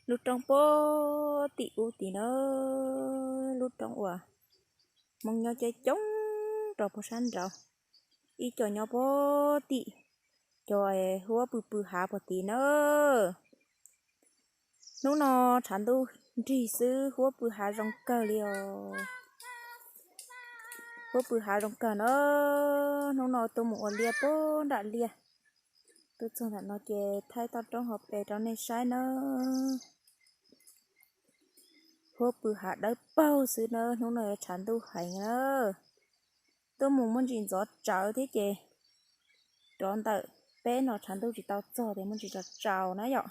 Lub roob puag tim ub tid na, lub roob uas Hmoob nyob coob coob rau puag sab nraud, ib co nyob puag tim cov huab pw pw hav puag tid na. Hnub no tshav ntuj nrig xwb, huab pw hav zoo kawg li os. Huab pw hav zoo kawg na. Hnub no tuaj mus ua liaj puag nram liaj, tuaj txog nram no ces thaij toj roob hauv pes rau nej saib na. Huab pw hav dawb paug xwb na, hnub no yuav tshav ntuj heev na. Tuaj mus muaj ntsis ntxov tsawv thiab ces rov ntawm peb no tshav ntuj tsis tau txog ces muaj ntsis tsaus tsaus na yom.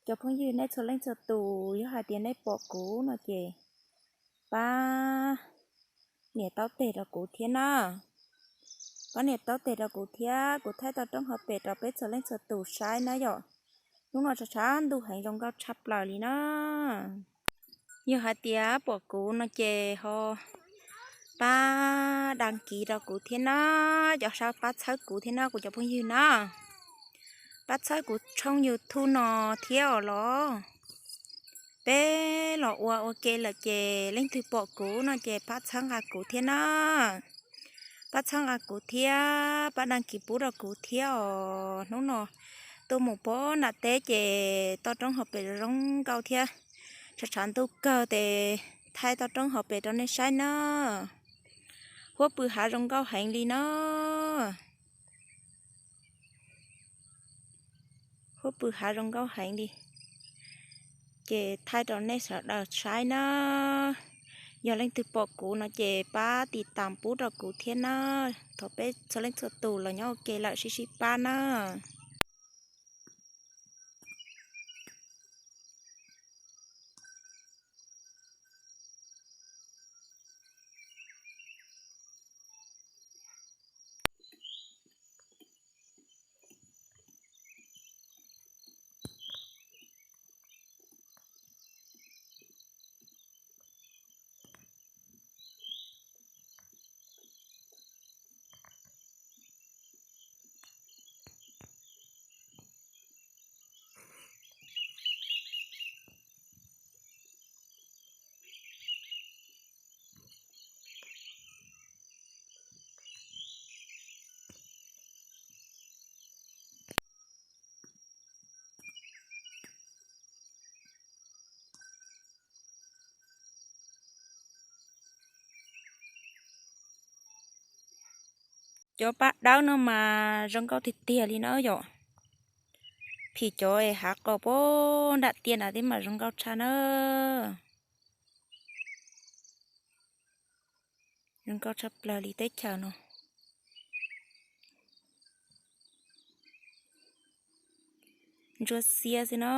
Cov phooj ywg nej txhua leej txhua tus, yog hais tias nej pom kuv no ces pab nias taub teg rau kuv thiab na. Pab nias taub teg rau kuv thiab, kuv thaij toj roob hauv pes rau peb txhua leej txhua tus saib na yom. Hnub no tshav tshav ntuj heev, zoo nkauj tshaj plaws li na. Yog hais tias pom kuv no ces ho pab đăng ký rau kuv thiab na, cov saib pab txhawb kuv thiab na kuv cov phooj ywg na. Pab txhawb kuv tshooj YouTube no thiab os los. Peb los ua ua ke lawm ces leej twg pom kuv no ces pab txhawb nqa kuv thiab na. Pab txhawb nqa kuv thiab, pab đăng ký pub rau kuv thiab os. Hnub no tuaj mus puag nram teb ces toj roob hauv pes zoo nkauj thiab, tshav tshav ntuj kawg ces thaij toj roob hauv pes rau nej saib na. Huab pw hav zoo nkauj heev li na. Huab pw hav zoo nkauj heev li, ces thaij rau nej sawv daws saib na. Yog leej twg pom kuv no ces pab tiv tas pub rau kuv thiab na. Thov peb txhua leej txhua tus los nyob ua ke lawm sib sib pab na. Cov paj dawb no mas zoo nkauj tiag tiag li na yom. Phim cov hav qos puag nram tiaj na thiab mas zoo nkauj tshaj na. Zoo nkauj tshaj plaws li teb chaws no. Ntsuab xiab xwb na.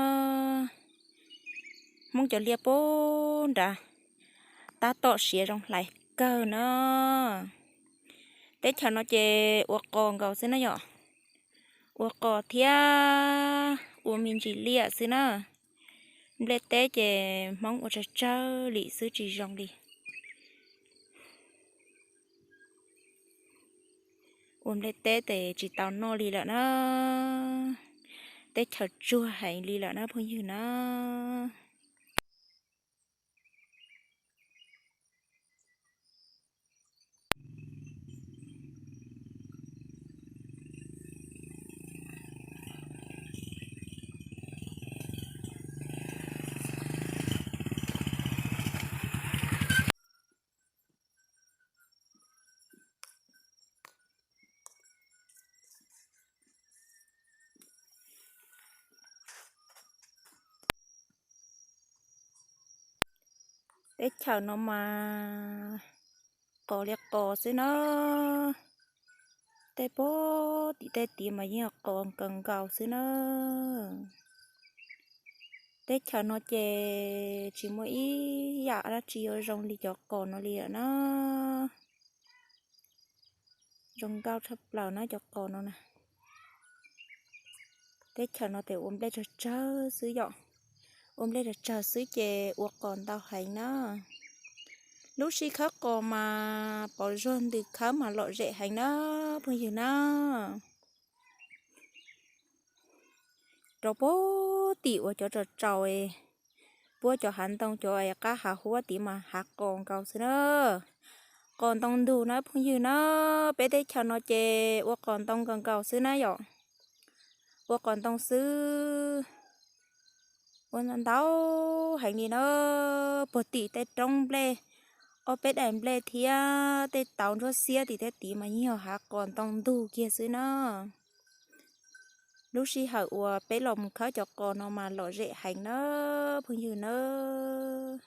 Hmoob cov liaj puag nrad tab tom siav zoo hlais kawg na. Teb chaws no ces ua qos nkaus xwb na yom. Ua qos thiab ua me ntsis liaj xwb na. Nplej teb ces Hmoob ua tsawg tsawg li xwb tsis zoo li. Ua nplej teb ces tsis tau noj li lawm na. Teb chaws tsuag heev li lawm na phooj ywg na. Teb chaws no mas qos li qos xwb na. Tej puag tim tej tid mas yeej qos nkaus nkaus xwb na. Teb chaws no ces tsis muaj ib yam dab tsi yuav zoo li cov qos no li lawm na. Zoo nkauj tshaj plaws na cov qos no na. Teb chaws no ces ua nplej tsawg tsawg xwb yom. Ua nplej tsawg tsawg xwb ces ua qos ntau heev na. Lub sij khawb qos mas pov zuag ntws khawb mas lom zem heev na phooj ywg na. Rau puag tim uas cov tsaus tsaus, puab cov hav ntoo cov qab hav huab tid mas hav qos nkaus xwb na. Qos ntoo ntug na phooj ywg na, peb teb chaws no ces ua qos ntoo nkaus nkaus xwb na yom. Ua qos ntoo xwb, ua ntau heev li na. Puag tim tej roob nplej, ob peb daim nplej thiab tej tauv ntsuab xiab tim thiab tid mas yeej yog hav qos ntoo ntug kiag xwb na. Lub sij hawm uas peb los mus khawb cov qos no mas lom zem heev na phooj ywg nawb.